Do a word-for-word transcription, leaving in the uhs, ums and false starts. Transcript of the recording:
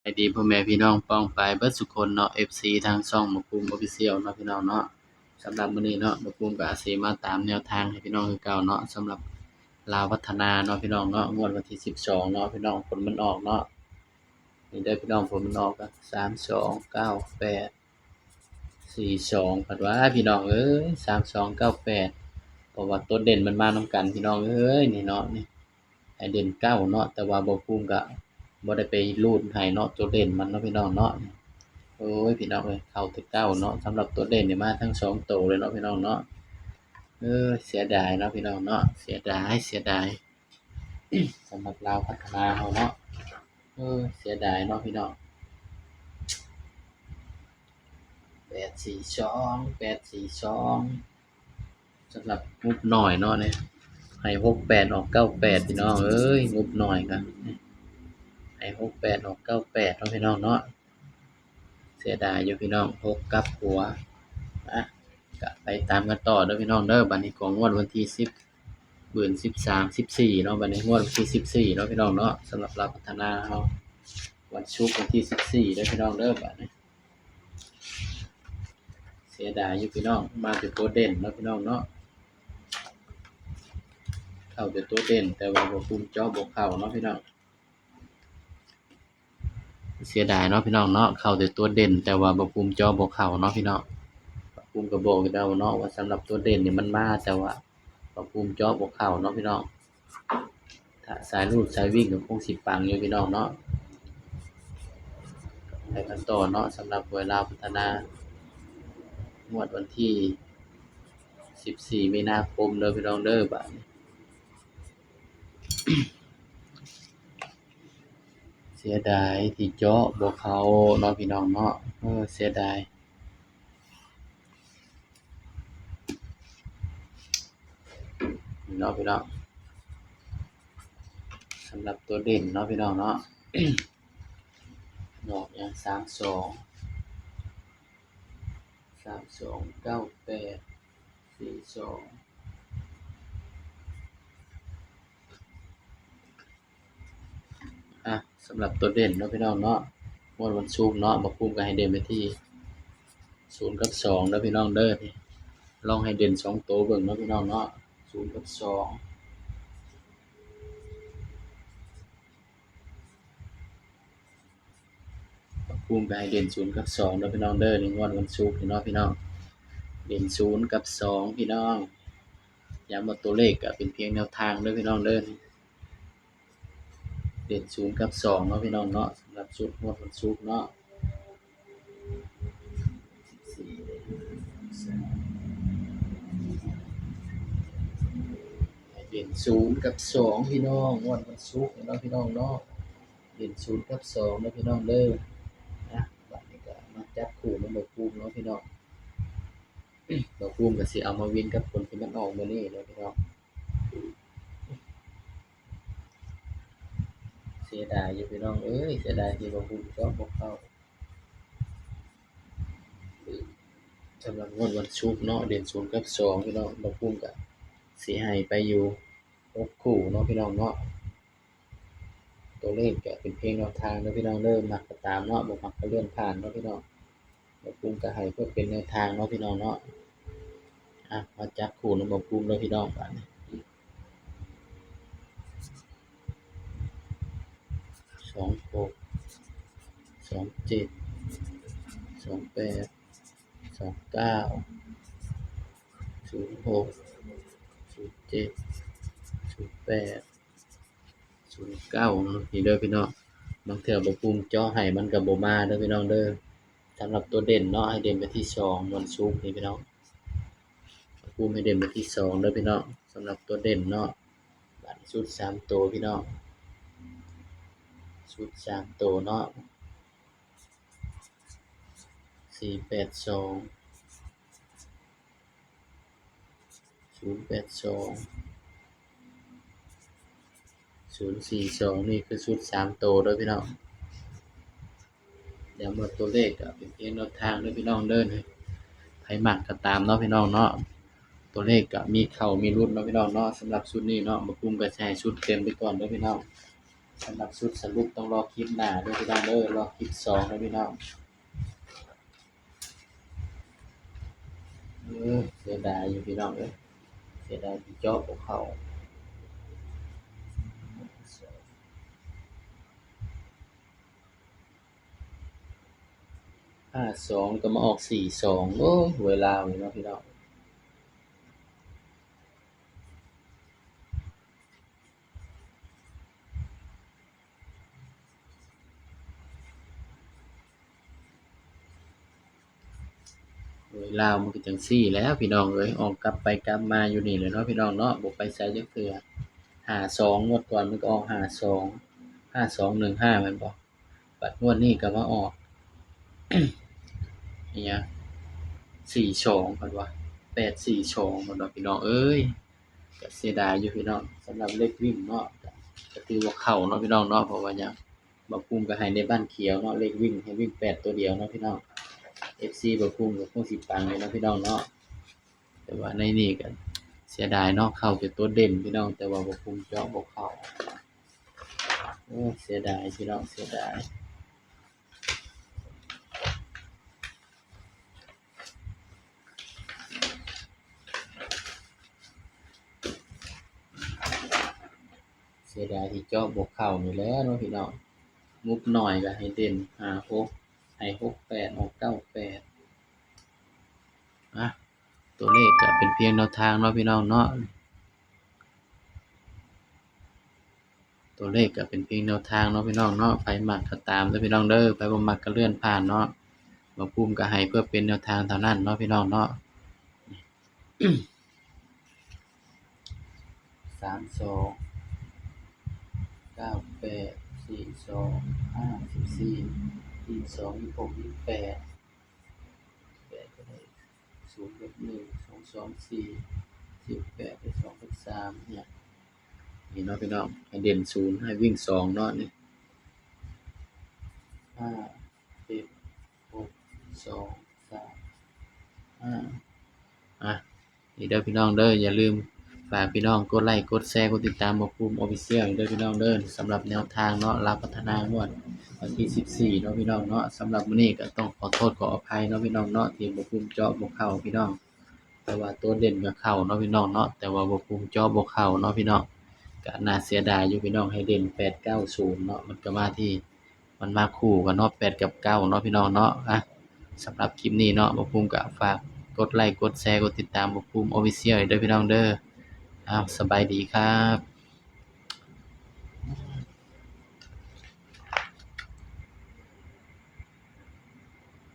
สบายดีพ่อแม่พี่น้องป้องปายเบิดสุคนเนาะ เอฟซี ทางช่องบ่าวภูมิ Official เนาะพี่น้องเนาะ สำหรับมื้อนี้เนาะ บ่าวภูมิก็สิมาตามแนวทางให้พี่น้องคือเก่าเนาะ สำหรับลาวพัฒนาเนาะพี่น้องเนาะ งวดวันที่สิบสองเนาะพี่น้อง ผลมันออกเนาะ นี่เด้อพี่น้อง ผลมันออกก็ สามสองเก้าแปด สี่สอง พัดว่าพี่น้องเอ้ย สามสองเก้าแปด เพราะว่าตัวเด่นมันมานำกันพี่น้องเอ้ย นี่เนาะ นี่ ให้เด่นเก้าเนาะ แต่ว่าบ่าวภูมิก็บ่ได้ไปรูดให้เนาะ ตัวเด่นมันเนาะพี่น้องเนาะ โอ้ย พี่น้องเอ้ย เข้าแต่เก้าเนาะ สำหรับตัวเด่นนี่มาทั้งสองตัวเลยเนาะพี่น้องเนาะ เออ เสียดายเนาะพี่น้องเนาะ เสียดาย เสียดาย สำหรับลาวพัฒนาเฮาเนาะ เออ เสียดายเนาะพี่น้อง แปดสี่สอง แปดสี่สอง สำหรับงบน้อยเนาะเนี่ย ให้หกแปดออกเก้าแปด พี่น้องเอ้ย งบน้อยก็ให้หกแปดออกเก้าแปดเนาะพี่น้องเนาะ เสียดายอยู่พี่น้อง หกกลับหัว อ่ะ ก็ไปตามกันต่อเด้อพี่น้องเด้อ บัดนี้ของงวดวันที่สิบ เดือนสิบสาม สิบสี่เนาะ บัดนี้งวดวันที่สิบสี่เนาะพี่น้องเนาะ สำหรับลาวพัฒนาเฮา วันศุกร์วันที่สิบสี่เด้อพี่น้องเด้อ บัดนี้ เสียดายอยู่พี่น้อง มาแต่ตัวเด่นเนาะพี่น้องเนาะ เข้าแต่ตัวเด่น แต่ว่าบ่าวภูมิเจาะบ่เข้าเนาะพี่น้อง เสียดายเนาะพี่น้องเนาะ เข้าแต่ตัวเด่น แต่ว่าบ่าวภูมิเจาะบ่เข้าเนาะพี่น้อง บ่าวภูมิก็บอกอยู่แล้วเนาะ ว่าสำหรับตัวเด่นนี่มันมา แต่ว่าบ่าวภูมิเจาะบ่เข้าเนาะพี่น้อง ถ้าสายรูดสายวิ่งก็คงสิปังอยู่พี่น้องเนาะ ไปกันต่อเนาะ สำหรับหวยลาวพัฒนา งวดวันที่สิบสี่มีนาคมเด้อพี่น้องเด้อ บัดนี้ เสียดายที่เจาะบ่เข้าเนาะพี่น้องเนาะ เออ เสียดาย เนาะพี่น้อง สำหรับตัวเด่นเนาะพี่น้องเนาะ ดอกอย่าง สามสอง สามสองเก้าแปด สี่สอง อ่ะ สำหรับตัวเด่นเนาะพี่น้องเนาะ งวดวันศุกร์เนาะ บ่าวภูมิก็ให้เด่นไปที่ ศูนย์กับสองเด้อพี่น้องเด้อ ลองให้เด่นสองตัวเบิ่งเนาะพี่น้องเนาะ ศูนย์กับสอง บ่าวภูมิก็ให้เด่นศูนย์กับสองเด้อพี่น้องเด้อ ในงวดวันศุกร์นี่เนาะพี่น้อง เด่นศูนย์กับสองพี่น้อง ย้ำว่าตัวเลขก็เป็นเพียงแนวทางเด้อพี่น้องเด้อ เด่นศูนย์กับสองเนาะพี่น้องเนาะ สำหรับชุดงวดวันศุกร์เนาะ เด่นศูนย์กับสองพี่น้อง งวดวันศุกร์เนาะพี่น้องเนาะ เด่นศูนย์กับสองเนาะพี่น้องเด้อ นะ บัดนี้ก็มาจับคู่นำบ่าวภูมิเนาะพี่น้อง บ่าวภูมิก็สิเอามาวินกับผลที่มันออกมื้อนี้เนาะพี่น้อง เสียดายอยู่พี่น้องเอ้ย เสียดายที่บ่าวภูมิเจาะบ่เข้า สำหรับงวดวันศุกร์เนาะ เด่นศูนย์กับสองพี่น้อง บ่าวภูมิก็สิให้ไปอยู่หกคู่เนาะพี่น้องเนาะ ตัวเลขก็เป็นเพียงแนวทางเด้อพี่น้องเด้อ มักก็ตามเนาะ บ่มักก็เลื่อนผ่านเนาะพี่น้อง บ่าวภูมิก็ให้เพื่อเป็นแนวทางเนาะพี่น้องเนาะ อ่ะ มาจับคู่นำบ่าวภูมิเด้อพี่น้อง บัดนี้ สองหก สองเจ็ด สองแปด สองเก้า ศูนย์หก ศูนย์เจ็ด ศูนย์แปด ศูนย์เก้า เนาะ นี่เด้อพี่น้อง บางเทื่อบ่าวภูมิเจาะให้มันก็บ่มาเด้อพี่น้องเด้อ สำหรับตัวเด่นเนาะ ให้เด่นไปที่สอง วันศุกร์นี่พี่น้อง บ่าวภูมิให้เด่นไปที่สองเด้อพี่น้อง สำหรับตัวเด่นเนาะ บัดนี้ชุดสามตัวพี่น้อง ชุดสามตัวเนาะ สี่แปดสอง ศูนย์แปดสอง ศูนย์สี่สอง นี่คือชุดสามตัวเด้อพี่น้อง ย้ำว่าตัวเลขก็เป็นเพียงแนวทางเด้อพี่น้องเด้อ ไผมักก็ตามเนาะพี่น้องเนาะ ตัวเลขก็มีเข้ามีหลุดเนาะพี่น้องเนาะ สำหรับชุดนี้เนาะ บ่าวภูมิก็สิให้ชุดเต็มไปก่อนเด้อพี่น้อง สำหรับชุดสรุปต้องรอคลิปหน้าเด้อพี่น้องเด้อ รอคลิปสองเด้อพี่น้อง เออ เสียดายอยู่พี่น้องเอ้ย เสียดายที่เจาะบ่เข้า ห้าสอง ก็มาออกสี่สอง โอ้ย หวยลาวนี่เนาะพี่น้อง หวยลาวมันก็จั่งซี้แหล้วพี่น้องเอ้ย ออกกลับไปกลับมาอยู่นี่แหละเนาะพี่น้องเนาะ บ่ไปไสจักเทื่อ ห้าสอง งวดก่อนมันก็ออก ห้าสอง ห้าสองหนึ่งห้า แม่นบ่ บัดงวดนี้ก็มาออก อิหยัง สี่สอง เพิ่นว่า แปดสี่สอง เพิ่นว่า พี่น้องเอ้ย ก็เสียดายอยู่พี่น้อง สำหรับเลขวิ่งเนาะ ก็ ก็ถือว่าเข้าเนาะพี่น้องเนาะ เพราะว่าหยัง บ่าวภูมิก็ให้ในบ้านเขียวเนาะ เลขวิ่งให้วิ่งแปดตัวเดียวเนาะพี่น้อง เอฟซี บ่าวภูมิก็คงสิปังเลยเนาะพี่น้องเนาะ แต่ว่าในนี่ก็เสียดายเนาะ เข้าแต่ตัวเด่นพี่น้อง แต่ว่าบ่าวภูมิเจาะบ่เข้า โอ้ เสียดายพี่น้อง เสียดาย เสียดายที่เจาะบ่เข้านี่แหละเนาะพี่น้อง งบน้อยก็ให้เด่น ห้าหก ให้ หกแปด ออก เก้าแปด อ่ะ ตัวเลขก็เป็นเพียงแนวทางเนาะพี่น้องเนาะ ตัวเลขก็เป็นเพียงแนวทางเนาะพี่น้องเนาะ ไผมักก็ตามเด้อพี่น้องเด้อ ไผบ่มักก็เลื่อนผ่านเนาะ บ่าวภูมิก็ให้เพื่อเป็นแนวทางเท่านั้นเนาะพี่น้องเนาะ สามสอง เก้าแปด สี่สอง ห้าสิบสี่ ยี่สิบสอง ยี่สิบหก ยี่สิบแปด แปดก็ได้ ศูนย์ กับ หนึ่ง สอง สอง สี่ สิบแปด ได้ สอง กับ สาม เนี่ย นี่เนาะพี่น้อง ให้เด่นศูนย์ ให้วิ่งสองเนาะนี่ ห้า เจ็ด หก สอง สาม ห้า อ่ะ นี่เด้อพี่น้องเด้อ อย่าลืมฝากพี่น้องกดไลค์ กดแชร์ กดติดตามบ่าวภูมิ Official เด้อพี่น้องเด้อ สำหรับแนวทางเนาะ ลาวพัฒนางวดวันที่สิบสี่เนาะพี่น้องเนาะ สำหรับมื้อนี้ก็ต้องขอโทษขออภัยเนาะพี่น้องเนาะ ที่บ่าวภูมิเจาะบ่เข้าพี่น้อง แต่ว่าตัวเด่นก็เข้าเนาะพี่น้องเนาะ แต่ว่าบ่าวภูมิเจาะบ่เข้าเนาะพี่น้อง ก็น่าเสียดายอยู่พี่น้อง ให้เด่นแปดเก้าศูนย์เนาะ มันก็มาที่ มันมาคู่กันเนาะ แปดกับเก้าเนาะพี่น้องเนาะ อ่ะ สำหรับคลิปนี้เนาะ บ่าวภูมิก็ฝากกดไลค์ กดแชร์ กดติดตามบ่าวภูมิ Official เด้อพี่น้องเด้อ อ้าว สบายดีครับ